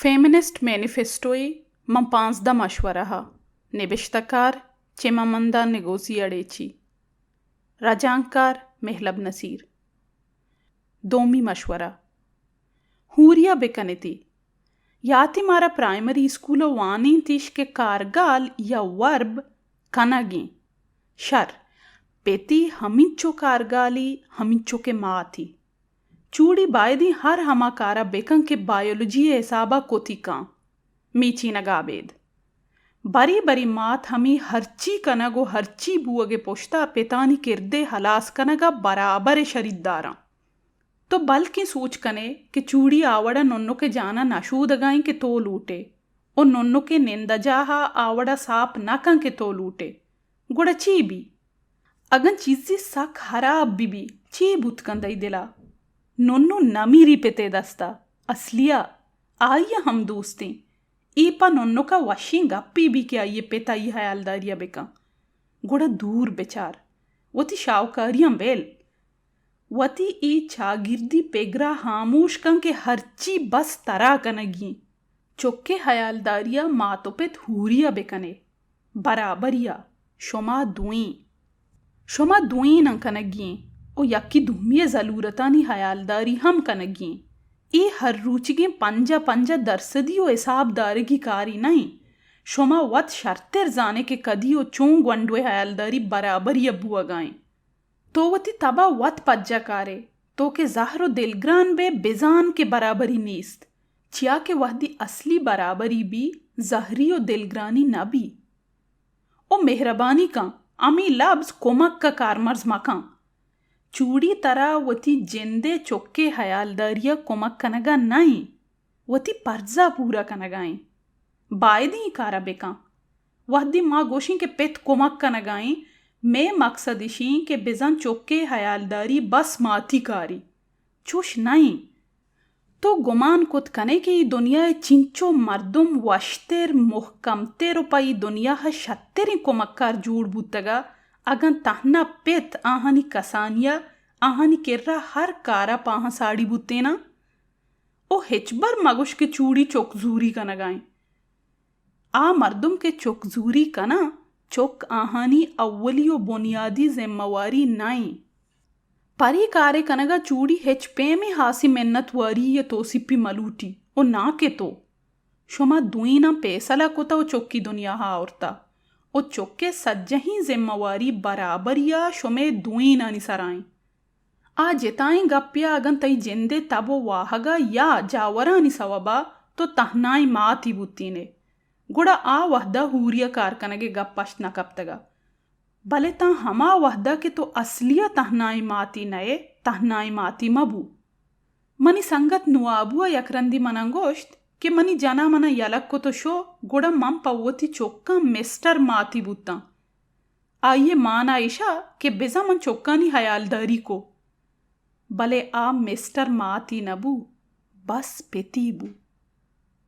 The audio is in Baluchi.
فیمنسٹ مینیفیسٹوئے من پانزدہ مشورہ ء۔ نبشتہ کار چمامندا نگوزی اڑیچی۔ رجانکار مہلب نصیر۔ دومی مشورہ، ہوریا بکنتی۔ یاتی مارا پرائمری اسکول ء وانینتیش کہ کارگال یا ورب کنگیں۔ شر، پتی ہمینچو کارگالی، ہمینچو کہ ماتی۔ چوڑی بایدیں ہر ہما کارا بکن کہ بائیولوجی ء حسابا کتی کاں۔ میچینگا ابید۔ بری بری مات ہمی ہرچی کنگ و ہرچی بوگ ء پشتا پتانی کردے ہلاس کنگا برابر شریداراں۔ تو بلکیں سوچ کنے کہ چوڑی آوڑا ننکے جانا نشودگائیں کہ تو لوٹے و ننکے نندجاہا آوڑا ساپ نہ کن کہ تو لوٹے۔ گڑا چی بی؟ اگن چیزے سک ہراب بہ بی، چی بوت کنت تئی دلا؟ ننو نمیری پتے دستا، اصلیا، آئیا ہم دوستیں۔ اے پہ ننکا وشیں گپے بی کہ آئیے پت آئی ہیالداریا بکن۔ گڑا دور بچار۔ وتی شاوکاریاں بل۔ وتی اے چاگردی پگرا ہاموش کن کہ ہرچی بس ترا کنگی۔ چکے ہیالداریا مات و پت ہوریا بکنے۔ برابریا، شما دوئیں۔ شما دوئیناں کنگی ایں و یکی دومی ء زلورتانی ہیالداری ہم کنگی ایں۔ اے ہر روچگیں پنجاہ پنجاہ درسدی و حساب دارگی کاری نہ ایں۔ شما وت شرتر زانے کہ کدی و چون گونڈوئے ہیالداری برابری ء بوگا ایں۔ تو وتی تبا وت پجا کارے، تو کہ زہر و دلگران بے، بزان کہ برابری نیست، چیا کہ وہدی اصلی برابری بی، زہری و دلگرانی نہ بی۔ و مہربانی کن، ہمے لبز کمک ء کارمرز مکن۔ چوڑی ترا وتی جندے چکے ہیالداری ء کمک کنگا نہ ایں، وتی پرزا پورا کنگا ایں۔ بایدیں اے کارا بکن۔ وہدے ما گوشیں کہ پت کمک کنگا ایں، مئے مقصد اشیں کہ بزاں چکے ہیالداری بس ماتی کاری۔ چوش نہ ایں۔ تو گمان کت کنے کہ اے دنیا ء چنچو مردم وشتر، مہکمتر و پہ اے دنیا ء شتریں کمکار جوڑ بوتگ ء اگاں تہنا پت آہانی کسانی ء آہانی کرا ہر کار ء پہ آہاں ساڑی بوتیناں؟ او ہچبر مگوش کہ چوڑی چک زوری کنگا ایں۔ آ مردم کہ چک زوری کناں، چک آہانی اولی و بنیادی ذمہ واری نہ ایں۔ پرے کارے کنگا چوڑی ہچ پیمیں ہاسی منت واری یا توسیپی ملوٹی و ناں کہ تو۔ شما دوئیناں پیسلہ کتہ و چکی دنیاہا آورتہ و چکے سجہیں ذمہ واری برابریا شمے دوئینانی سرا ایں۔ آ جتائیں گپے ء اگن تئی جندے تب و واہگ ء یا جاورانی سوب ء تو تہنائیں ماتی بوتین ئے، گڑا آ وہد ء ہوری ء کار کنگ ء گپ پشت نہ کپتگ ء۔ بلے تاں ہما وہد ء کہ تو اصلی ء تہنائیں ماتی نہ ئے، تہنائیں ماتی مہ بو۔ منی سنگت نوابو ء یک رندی من ء گوشت کہ منی جن ء من ء یلہ کت و شو، گڑا من پہ وتی چکاں مسٹر ماتی بوتاں۔ آئی ء مانا ایش ات کہ بزاں من چکانی ہیالداری کو، بلے آ مسٹر ماتی نہ بو، بس پتی بو۔